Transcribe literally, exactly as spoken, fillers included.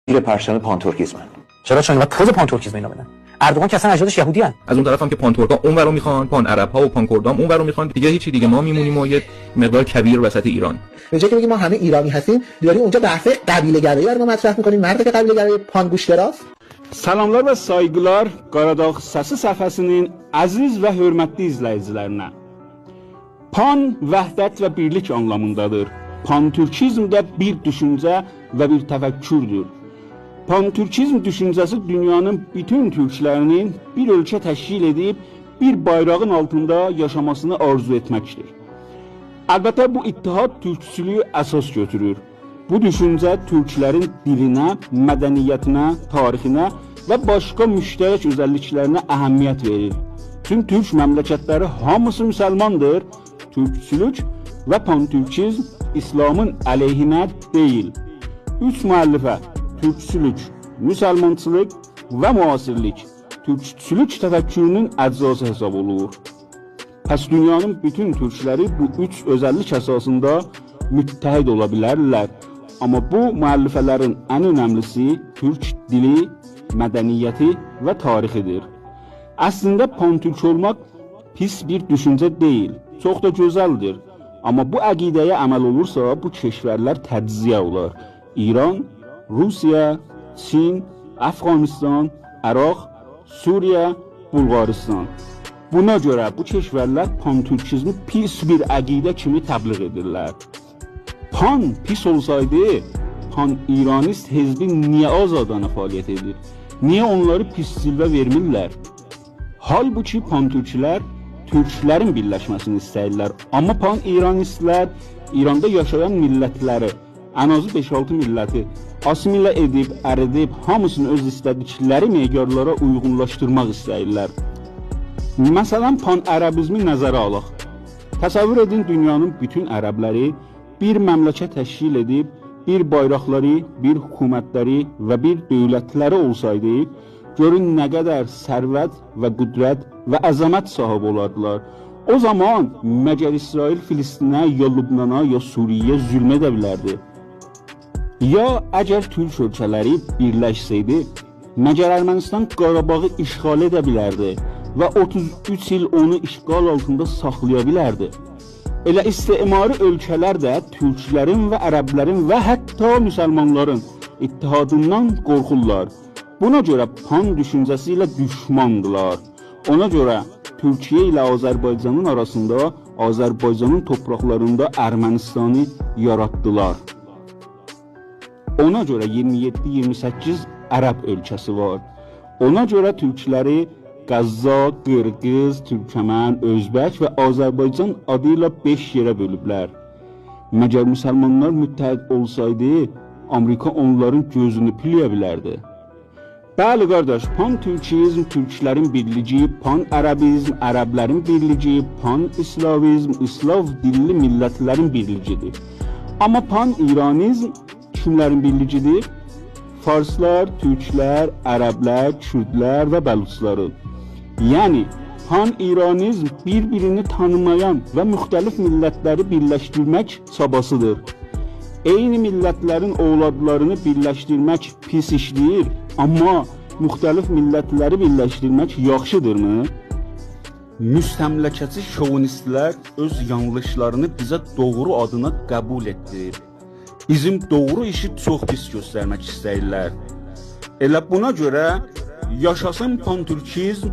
زیر پرچم پان‌ترکیسمن. چرا؟ چون اینقدر پوز پان‌ترکیسم اینا بدن. اردوغان که اصلاً اجدادش یهودی‌ان. از اون طرف هم که پان‌ترکا اونور رو می‌خوان، پان‌عرب‌ها و پان‌کردام اونور رو می‌خوان، دیگه هیچی دیگه. ما میمونیم و یه مقدار کبیر وسط ایران. به جای که بگیم ما همه ایرانی هستیم، داریم اونجا بحث قبیله‌گرایی بر ما مطرح می‌کنیم. مردی که قبیله‌گرای پان‌گوش‌گراست. Salamlar və sayğılar Qaradağ Səsi səhifəsinin əziz və hörmətli izləyicilərinə. Pan vəhdət və birlik anlamındadır. Pantürkizm də bir düşüncə və bir təfəkkürdür. Pantürkizm düşüncəsi dünyanın bütün türklərinin bir ölkə təşkil edib bir bayrağın altında yaşamasını arzu etməkdir. Əlbəttə, bu ittihad türkçülüyü əsas götürür. Bu düşüncə türklərin dilinə, mədəniyyətinə, tarixinə və başqa müştərək özəlliklərinə əhəmiyyət verir. Bütün türk məmləkətləri hamısı müsəlmandır. Türkçülük və pantürkizm İslamın əleyhinə deyil. Üç müəllifə: türkçülük, müsəlmançılıq və müasirlik türkçülük təfəkkürünün əczası hesab olunur. Pəs dünyanın bütün türkləri bu üç özəllik əsasında müttəhid ola bilərlər. Amma bu müəllifələrin ən önəmlisi türk dili, mədəniyyəti və tarixidir. Əslində pantürk olmaq pis bir düşüncə deyil, çox da gözəldir. Amma bu əqidəyə əməl olursa, bu keşvərlər təcziyə olar. İran, Rusiya, Çin, Əfqanistan, Əraq, Suriyə, Bulqaristan. Buna görə bu keşvərlər pantürkizmi pis bir əqidə kimi təbliğ edirlər. Pan pis olsaydı, pan-İranist hizbi niyə Azadana fəaliyyət edir? Niyə onları pis cilvə vermirlər? Halbuki pantürklər türklərin birləşməsini istəyirlər. Amma pan-İranistlər İranda yaşayan millətləri, ən azı beş-altı milləti assimilə edib, əridib, hamısını öz istədikləri meyarlara uyğunlaşdırmaq istəyirlər. Məsələn, pan-ərəbizmi nəzərə alaq. Təsəvvür edin, dünyanın bütün ərəbləri bir məmləkət təşkil edib, bir bayraqları, bir hökumətləri və bir dövlətləri olsaydı, görün nə qədər sərvət və qüdrət və əzəmət sahibi olardılar. O zaman məgər İsrail Filistinə, ya Lübnana, ya Suriyəyə zülm edə bilərdi? Ya əgər türk ölkələri birləşsəydi, məgər Ermənistan Qarabağı işğal edə bilərdi və otuz üç il onu işğal altında saxlaya bilərdi? Elə istimari ölkələr də türklərin və ərəblərin və hətta müsəlmanların ittihadından qorxurlar. Buna görə pan düşüncəsi ilə düşmandılar. Ona görə Türkiyə ilə Azərbaycanın arasında, Azərbaycanın torpaqlarında Ermənistanı yaratdılar. Ona görə iyirmi yeddi iyirmi səkkiz ərəb ölkəsi var. Ona görə türkləri Qəzza, Qırğız, Türkəmən, Özbək və Azərbaycan adı ilə beş yerə bölüblər. Məgər müsəlmanlar müttəhid olsaydı, Amerika onların gözünü piləyə bilərdi? Bəli, qardaş, pan-türkizm türklərin birliyi, pan-ərəbizm ərəblərin birliyi, pan-islavizm islav dilli millətlərin birliyidir. Amma pan-İranizm kimlərin birliyidir? Farslar, türklər, ərəblər, kürdlər və bəluçların. Yəni pan-İranizm bir-birini tanımayan və müxtəlif millətləri birləşdirmək çabasıdır. Eyni millətlərin övladlarını birləşdirmək pis işdir, amma müxtəlif millətləri birləşdirmək yaxşıdırmı? Müstəmləkəçi şovinistlər öz yanlışlarını bizə doğru adına qəbul etdirib, bizim doğru işi çox pis göstərmək istəyirlər. Elə buna görə yaşasın pan-türkizm,